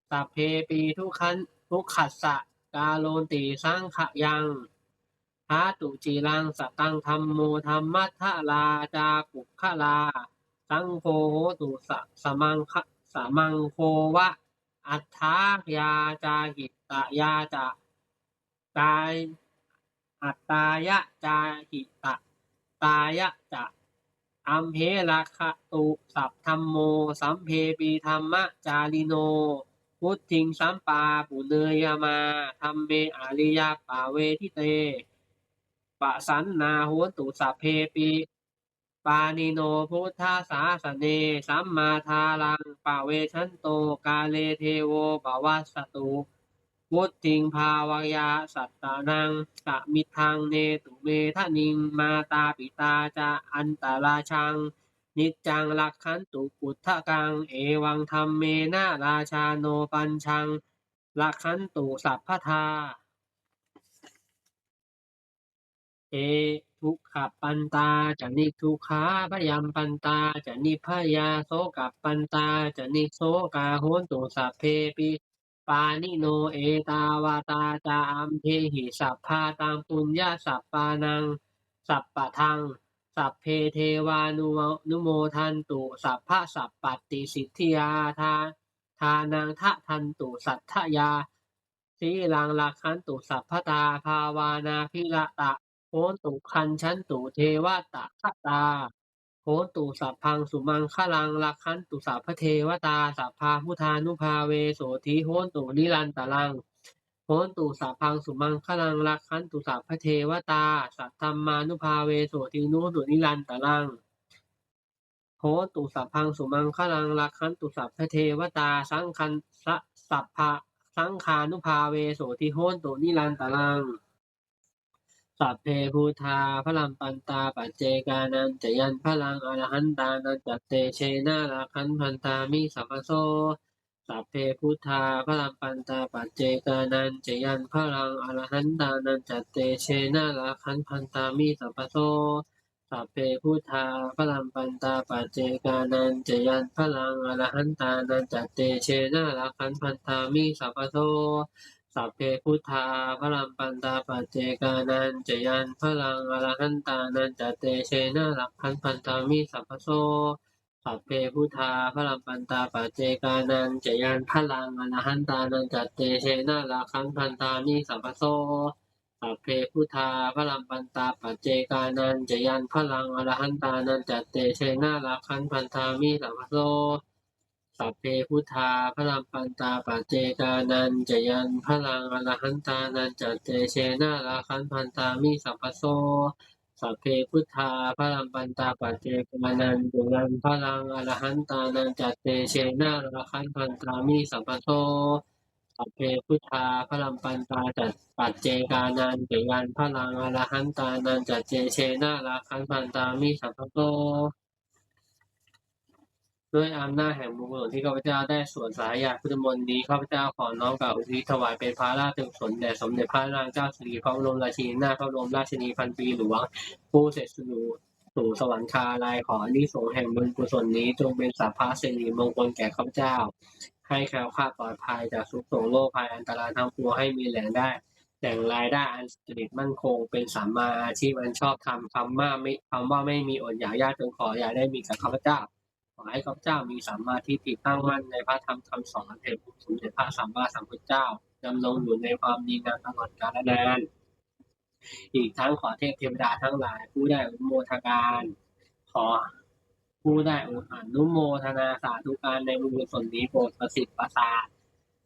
ສັບເພປີ ທຸກຂັນ ທຸກຂັດສະ ກາໂລນຕິ ສັງຂະຍັງ ທາຕຸ ຈິລັງ ສະຕັງ ທຳໂມ ທຳມັດທະລາ ຈາ ປຸກຄະລາ ສັງໂຄ ໂຫຕຸ ສະ ສະມັງຄະ ສະມັງໂຄວະ ອັດຖາຍາ ຈາຫິຕະຍາ ຈາ ຕາຍ ອັດຕາຍະ ຈາຫິຕະຕາຍະ ຈະ ອັມເພລັກຂະຕຸ ສັບທັມໂມ ສັບເພປີ ທຳມະຈາລິໂນ ວຸດທິງ ສຳປາປຸເນຍະມາ ທຳເມ ອະລິຍະປະເວທິເຕ ປະສັນນາ ໂຫນຕຸ ສັບເພປີ ປານິໂນ ພຸດທະສາສະເນ ສຳມາທາລັງ ປະເວຊັນໂຕ ກາເລ ເທໂວ ປະວັດສະຕຸ ວຸດທິງ ພາວະຍາ ສັດຕະນັງ ສະມິດທັງ ເນຕຸເມທະນິງ ມາຕາປິຕາຈະ ອັນຕະລາຊັງ ນິດຈັງ ລັກຂັນຕຸ ປຸດທະກັງ ເອວັງທຳເມນະ ລາຊາໂນ ປັນຊັງ ລັກຂັນຕຸ ສັບພະທາ. Dukkhappantā ca niddukkhā, bhayappantā ca nibbhayā, sokappattā ca nissokā, hontu sabbepi pāṇino. Ettāvatā ca amhehi sambhataṃ puññasampadaṃ sabbe devānumodantu sabbasampattisiddhiyā. Dānaṃ dadantu saddhāya, sīlaṃ rakkhantu sabbadā, bhāvanābhiratā hontu, gacchantu devatāgatā. Hontu sabbaṃ sumaṅgalaṃ, rakkhantu sabbadevatā, sabbabuddhānubhāvena sotthī hontu nirantaraṃ. Hontu sabbaṃ sumaṅgalaṃ, rakkhantu sabbadevatā, saddhammānubhāvena sotthī hontu nirantaraṃ. Hontu sabbaṃ sumaṅgalaṃ, rakkhantu sabbadevatā, saṅghaṃ sa- sabba saṅghānubhāvena sotthī hontu nirantaraṃ. Sabbe buddhā balappattā, paccekānañca yaṃ balaṃ, arahantānañca tejena, rakkhaṃ bandhāmi sabbaso. Sabbe buddhā balappattā, paccekānañca yaṃ balaṃ, arahantānañca tejena, rakkhaṃ bandhāmi sabbaso. Sabbe buddhā balappattā, paccekānañca yaṃ balaṃ, arahantānañca tejena, rakkhaṃ bandhāmi sabbaso. Sabbe buddhā balappattā, paccekānañca yaṃ balaṃ, arahantānañca tejena, rakkhaṃ bandhāmi sabbaso. Sabbe buddhā balappattā, paccekānañca yaṃ balaṃ, arahantānañca tejena, rakkhaṃ bandhāmi sabbaso. Sabbe buddhā balappattā, paccekānañca yaṃ balaṃ, arahantānañca tejena, rakkhaṃ bandhāmi sabbaso. Sabbe buddhā balappattā, paccekānañca yaṃ balaṃ, arahantānañca tejena, rakkhaṃ bandhāmi sabbaso. Sabbe buddhā balappattā, paccekānañca yaṃ balaṃ, arahantānañca tejena, rakkhaṃ bandhāmi sabbaso. Sabbe buddhā balappattā, paccekānañca yaṃ balaṃ, arahantānañca tejena, rakkhaṃ bandhāmi sabbaso. ด้วยอำนาจแห่งบุญกุศลที่ข้าพเจ้าได้สวดสาธยายพุทธมนต์นี้ ข้าพเจ้าขอน้อมกราบอุทิศถวายเป็นพระราชกุศลแด่สมเด็จพระนางเจ้าสิริ พระบรมราชินีนาถ พระบรมราชินีพันปีหลวง ผู้เสด็จสู่สู่สวรรคาลัย ขออานิสงส์แห่งบุญกุศลนี้จงเป็นสัพพะสิริมงคลแก่ข้าพเจ้า ให้แคล้วคลาดปลอดภัยจากทุกข์โศกโรคภัยอันตรายทั้งปวง ให้มีแหล่งได้ แหล่งรายได้อันสุจริตมั่นคง เป็นสัมมาอาชีพอันชอบธรรม คำว่าไม่ คำว่าไม่มีอดอยากยากจนขออย่าได้มีกับข้าพเจ้า ขอให้ข้าพเจ้ามีสัมมาทิฏฐิตั้งมั่นในพระธรรมคำสอนแห่งองค์สมเด็จพระสัมมาสัมพุทธเจ้า ดำรงอยู่ในความดีงามตลอดกาลนาน อีกทั้งขอเทพเทวดาทั้งหลายผู้ได้อนุโมทการ ขอผู้ได้อนุโมทนาสาธุการในบุญกุศลนี้โปรดประสิทธิ์ประสาท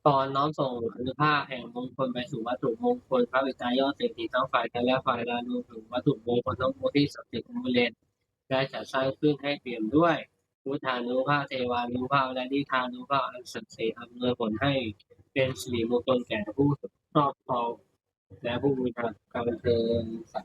พรน้อมส่งอานุภาพแห่งมงคลไปสู่วัตถุมงคลพระปิดตายอดเศรษฐีทั้งฝ่ายไทยและฝ่ายลาว รวมถึงวัตถุมงคลทั้งปวงที่ศักดิ์สิทธิ์องค์เด่น ได้จัดสร้างขึ้นให้เปี่ยมด้วยพุทธานุภาพ เทวานุภาพ และนิทานุภาพอันศักดิ์สิทธิ์ อำนวยผลให้เป็นสิริมงคลแก่ผู้ครอบครองและผู้บูชาการเทินสา